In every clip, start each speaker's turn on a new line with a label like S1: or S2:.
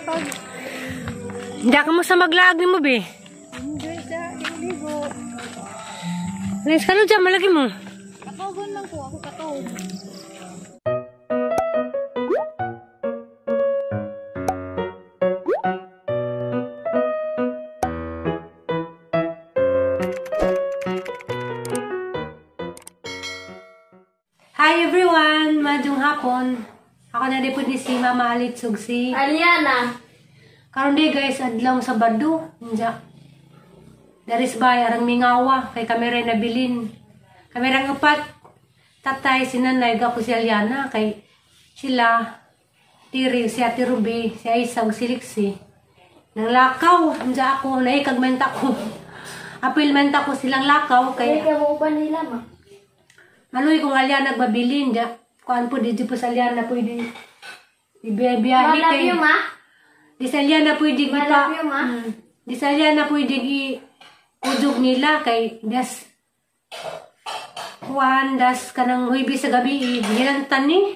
S1: Pag
S2: Hindi ka mo sa maglaag ni mo, be.
S1: Hindi sa ligo.
S2: Nes ka dyan, malagi mo.
S1: Katogon lang po ako katog.
S2: Hi everyone! Madyong hapon. Ako na din po ni si Mama Alit Sugsi.
S3: Aliana.
S2: Karon di guys, adlaw Sabado. Nja. Daris bay arang mingawa kay kami rin nabilin. Kami rang upat. Tatay si nanay ga ko si Aliana kay sila Tiri, si Ate Ruby, si Aisa ug si Lixie. Nang lakaw, nja ako naikagmenta ko. Apil menta ko silang lakaw kay
S3: Kaya mo uban nila ma.
S2: Maloy kung Aliana nagbabilin ja. Kuan po di po sa Aliana pwede ibiyahe
S3: Ma, love
S2: kay
S3: you ma.
S2: Di sa Aliana pwede
S3: Ma,
S2: ipa.
S3: love you ma.
S2: Di sa Aliana pwede i kudog nila kay das kuan das kanang huibi sa gabi gilantan ni.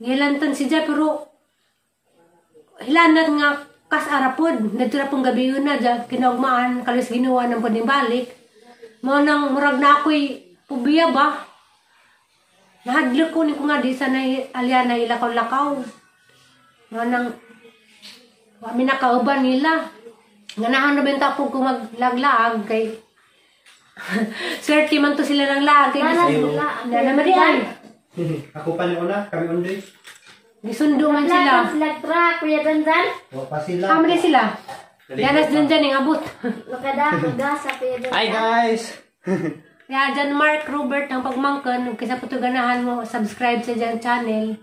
S2: Gilantan si ja pero hilanat nga kas arapod nadto ra pong gabi na ja kinaugmaan kalos Ginoo nang pwedeng balik. Mao nang murag na ako'y pubiya ba? Nahadlok ko ni ko nga di sa na Aliana ilakaw-lakaw. Mao nang wa mi nakauban nila. Ganahan na benta ko kung maglaglaag kay swerte man to sila ng laag kay na naman di ay.
S4: Ako pa ni una, kami undoy.
S2: Gisundo man sila.
S3: Sila truck, Kuya Dandan.
S4: Wa pa sila.
S2: Kami din sila. Yanas dyan dyan yung abot.
S3: Makadako gasa Kuya Dandan.
S4: Hi guys.
S2: Kaya dyan Mark Robert ang pagmangkan, kaysa putuganahan mo, subscribe sa dyan channel.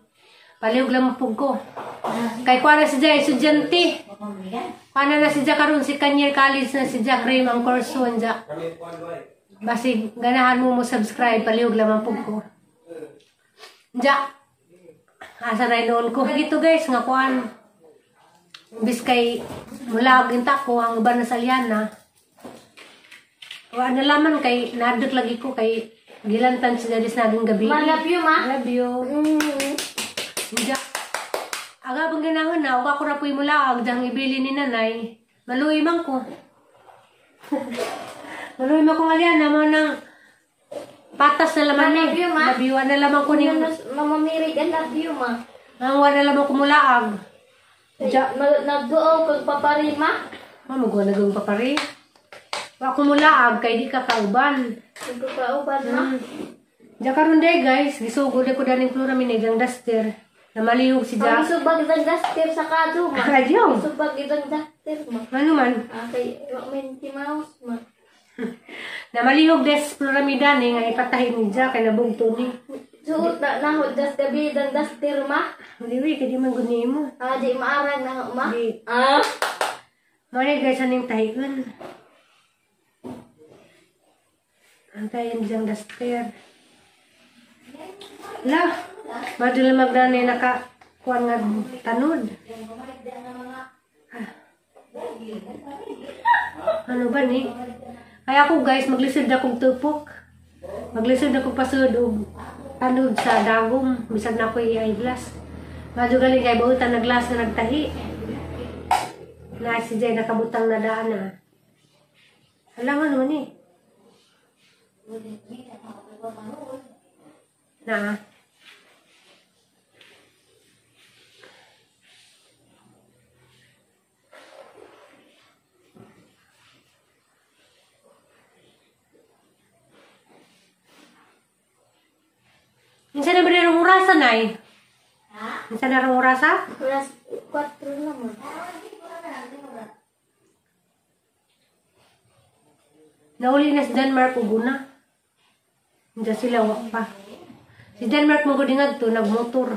S2: Palihog lang mo ko. Kay kuha na si Jay, estudyante. Kuha na si Jay karon si Kanyar College na si Jack Rim ang kurso. Anja. Basig, ganahan mo mo subscribe, palihog lang ko. Anja, asa na noon ko. Dito guys, nga kuhan. Imbis kay mula inta ko, ang uban na sa Aliana. Wa na laman kay nadot lagi ko kay gilantan sa dadis naging gabi.
S3: Ma, love you ma.
S2: Love you. Nja. Aga bang ganahon na, uka ko ra po'y mulaag, dang ibili ni nanay. Maluoy man ko. Maluoy man ko ng Aliana, mo nang patas na laman ni.
S3: Love you, ma.
S2: Love you, wa na laman ko ni.
S3: Mama Mary, I love you ma.
S2: Ang wa na laman ko mulaag. Nja.
S3: Nagduo kag papari ma.
S2: Mamugo na gong papari. Wa ko mulaag kay di ka kauban.
S3: Nagkauban ma.
S2: Diya karon day guys, gisugod ko daning chloramine ang duster. Na malihog si
S3: Ang
S2: Ja.
S3: subag ng duster sa kado ma.
S2: Radyo.
S3: Subag ng duster ma.
S2: Ano man?
S3: Kay wa man ti mouse ma.
S2: Na malihog des chloramida ni nga ipatahin ni Ja kay nabugto ni.
S3: Suot na naho das gabi ng duster ma.
S2: Maliwi kay di man gud nimo.
S3: Ah, di maarag na ma.
S2: Di.
S3: Ah.
S2: Mao guys aning tahion. Antayin diyang duster. La, madula magdanay naka kuan nga tanod. Ah. Ano ba ni? Kaya ako guys, maglisod akong tupok. Maglisod akong pasod og tanod sa dagom. Bisag na ako i-eyeglass. Madyo galing kay buutan na glass na nagtahi. Na si Jay nakabutang na daan na. Alam ano ni? Na. Minsan na ba rin orasa, Nay?
S3: Ha?
S2: Minsan na rin orasa?
S3: Alas 4 naman.
S2: Nauli na si Denmark ug una. Diyan sila wa pa. Si Denmark mo gud ngadto nagmotor.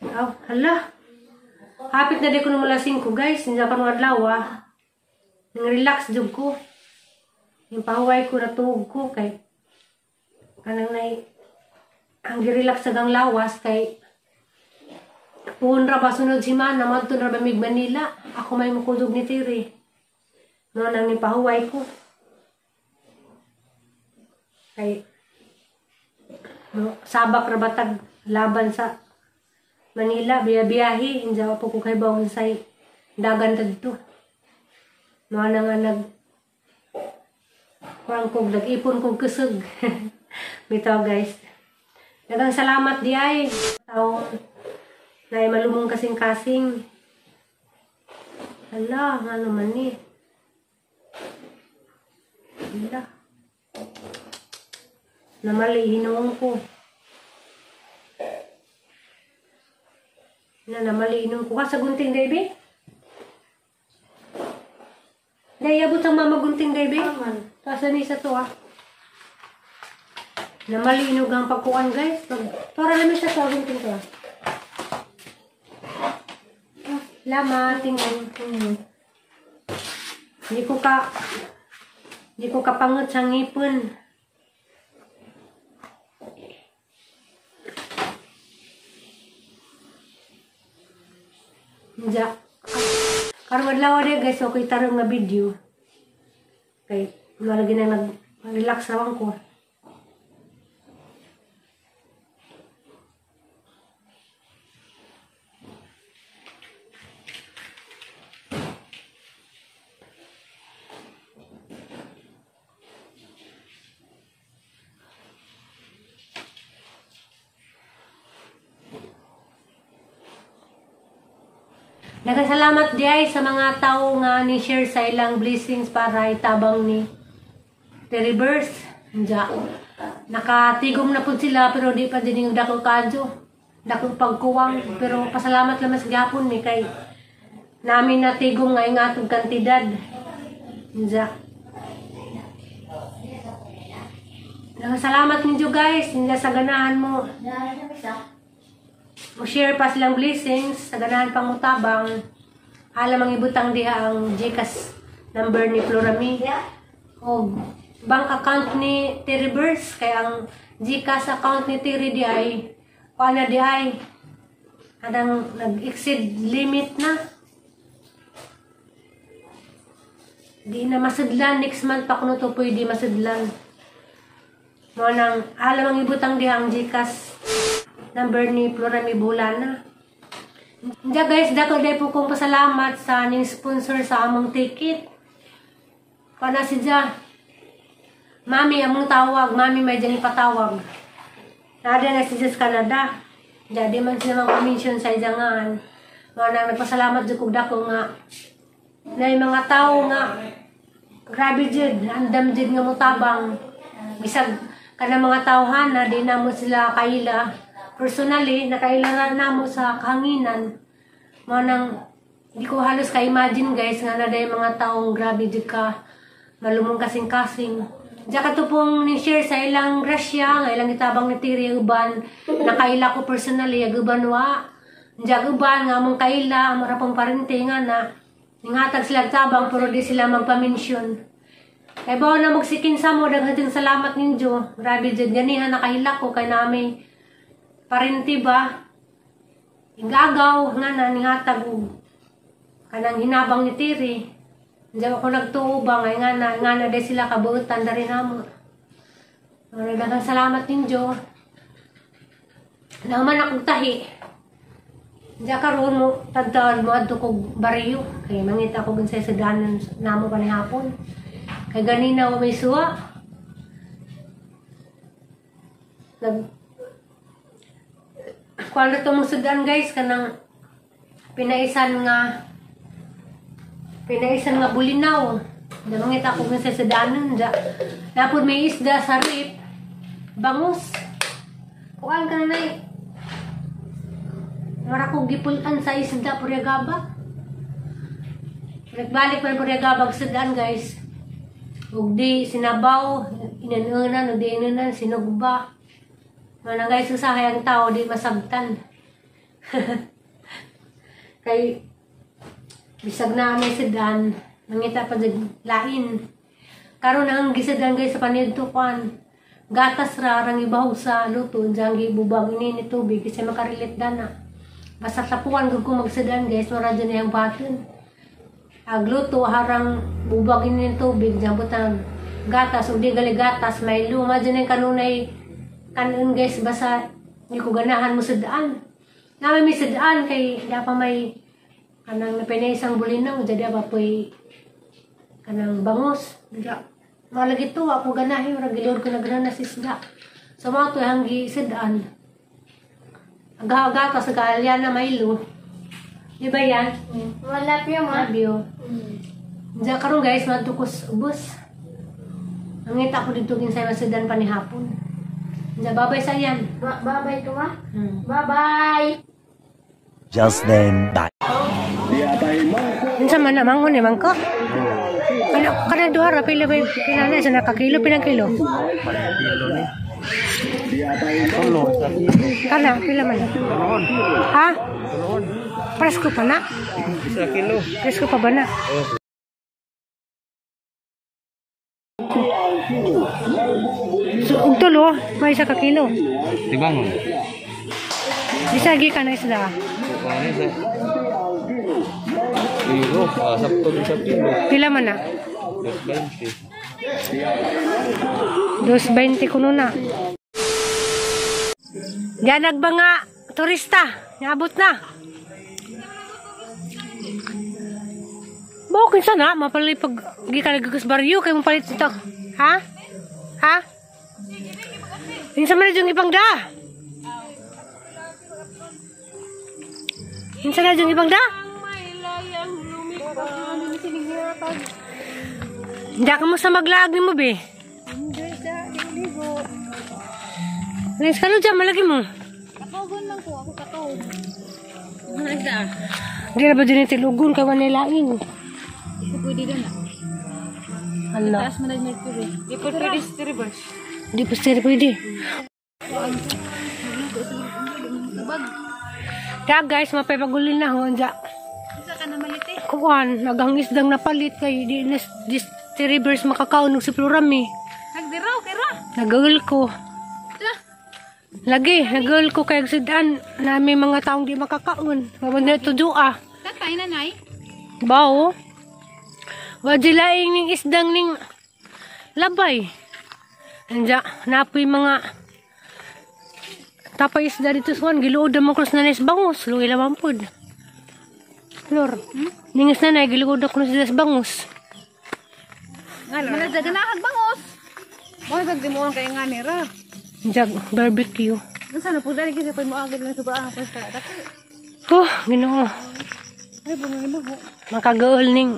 S2: Aw, hala. Hapit na di ko mula 5 guys, hindi pa nung adlaw ah. Nang relax jud ko. Yung pahuway ko natuog ko kay kanang nay ang girelax sa gang lawas kay puhon ra ba sunod si Mana madto ra ba mig Manila. Ako may mukudog ni Tiri. No nang nipahuway ko. Kay no, sabak ra batag laban sa Manila, biya-biyahe. Hindi po ko kay bawang say dagan tadto. Mga na nga nag kuang kog nag-ipon kog kusog. Bitaw guys. Daghang salamat di ay. Taong na malumong kasing-kasing. Hala, ano man ni. Hala. Namali hinuong ko. Na namali hinuong ko. Ka sa gunting, baby? Dahil abot ang mama gunting, baby? Taas na sa to, ah. Namali inog ang pagkuan, guys. Para naman siya sa gunting to, ah. Lama, tingnan. Hindi ko kapangot sa ngipon. Diya. Karon adlaw de guys, okay tarong nga video. Kay wala gina nag-relax rawang ko. Nagasalamat di ay sa mga tao nga ni-share sa ilang blessings para itabang ni Terry Verse. Diya. Nakatigom na po sila pero di pa din yung dako kadyo. Dako pagkuwang. Pero pasalamat lang mas gapon ni kay namin natigom nga ingatong kantidad. Diya. Nagasalamat ninyo guys. Hindi sa ganahan mo. Mo share pa silang blessings sa ganahan pang mutabang. Alam ang ibutang diha ang GCash number ni Florami o bank account ni Terry Verse. Kaya ang GCash account ni Terry di ay kuha na di ay anang nag-exceed limit na. Di na masidlan. Next month pa kuno to pwede masidlan. Mo nang alam ang ibutang diha ang GCash number ni Florami Bulana. Diya guys, dako day po kong pasalamat sa ning sponsor sa among ticket. Kana si Ja. Mami among tawag, mami may dyan ipatawag. Nada na si Ja sa Canada. Diya di man sila mang-mention sa ijangan. Mga nang nagpasalamat jud kog dako nga na yung mga tao nga grabe jud, andam jud nga motabang. Bisag kana mga tawhan na di namo sila kaila. Personally, nakailangan namo sa kahanginan. Mga nang, di ko halos ka-imagine guys, nga na dahil mga taong grabe di ka malumong kasing-kasing. Diya ka to pong ni-share sa ilang grasya, nga ilang itabang ni Tiri uban, nakaila ko personally, ag uban wa. Diya uban, nga among kaila, amara pong parente nga na, ninghatag sila tabang, pero di sila magpa-mention. Kaya bawa na magsikin sa mo, daghan salamat ninyo. Grabe dyan, ganihan nakaila ko, kay nami parente ba? Ingagaw nga na ninghatag og kanang hinabang ni Tiri. Hindi ako nagtuo ba nga na di sila kabuutan dari namo. Daghang salamat ninyo. Naman akong tahi. Diya karon mo tadtad mo adto kog baryo kay mangita ko unsay sadanan namo kanihapon. Kay ganina wa may suwa. Nag kuan to mong sudan guys kanang pinaisan nga bulinaw. Mangita ko sa sudanon ja. Napod may isda sa rip. Bangus. Kuan ka na nay. Mara ko gipulan sa isda Purigaba. Nagbalik man Purigaba sudan guys. Ug di sinabaw inanunan ug di inanunan sinugba. Mana guys, usahay ang tao, di masabtan. Kay, bisag na may sedan, mangita pa dyan, lain. Karon ang gisedan guys sa panidtukan. Gatas ra, rang ibahog sa luto, dyan gibubag, ini tubig, kasi makarelate dana. Basta tapuan kung magsedan guys, mara dyan yung baton. Agluto, harang bubag ini tubig, dyan butang gatas, ug di gali gatas, may luma dyan yung kanunay, kanon guys, basta hindi ko ganahan mo sudaan. Namin may sadaan kay da pa may kanang napinay isang bulinaw jadi pa po'y kanang bangos. Diya. Malagi to ako ganahi murag gilod ko na ganahan sa isda. So mga to hanggi sadaan. Aga-aga ta sa galya na Milo. Di ba yan?
S3: Wala pa ma.
S2: Abyo. Diya karon guys, madto ko sa ubos. Nangita ko dito kinsay masudan pa ni hapon. Diya babay sa yan.
S3: Bye-bye to ma. Bye-bye.
S5: Just then, bye.
S2: Unsa man na mangon ni mangko? Ano kana duha ra pila ba pila na sa nakakilo pilang kilo? Kana pila man? Ha? Presko pa na?
S4: Isa kilo.
S2: Presko pa ba na? So, ug tulo, may isa ka kilo.
S6: Tibangon.
S2: Bisa gi ka na isda.
S6: Ano sa? Kilo, sabto sa kilo.
S2: Pila man na?
S6: 2.20.
S2: 2.20 kuno na. Diyan nagbanga turista. Naabot na. Bukod sana, mapalipag gikan nagkakas baryo kay mapalit ito. Ha? Ha? Insa man na yung ipangda? Insa na yung ipangda? Hindi ka mo sa maglaag ni mo, be.
S1: Hindi sa ligo.
S2: Lens ka dyan, malagi mo.
S1: Kapogon man ko ako katog.
S2: Hindi na ba din yung tilugon kay Wanilaing?
S1: Pwede na.
S2: Ala.
S1: Taas man na mercury. Di pa pwede sa reverse.
S2: Hindi pa sir pwede. Kaya guys, mapapagulin na ho. Anja.
S1: Isa ka na malit eh.
S2: Kuan, naghangis dang napalit kay di na di reverse makakaon og si Florami.
S1: Nagdiraw kira.
S2: Nagagol ko. Lagi, nagagol ko kay sudan na may mga taong di makakaon. Mabod na ito dua.
S1: Tatay na nay.
S2: Bao. Wadilaing ning isdang ning labay. Anja, napoy mga tapay isda dito sa kuwan. Giluod na mo krus na nis bangus. Lugi lamang pod. Flor. Ningis na na, giluod na krus na bangus.
S1: Wala daga na bangos. Mo nag di mo kay nga nira.
S2: Anja, barbecue.
S1: Unsa na pud dali kasi pag mo agad lang sa baan pa sa.
S2: Huh, ginoo.
S1: Ay bunga mo.
S2: Makagaol ning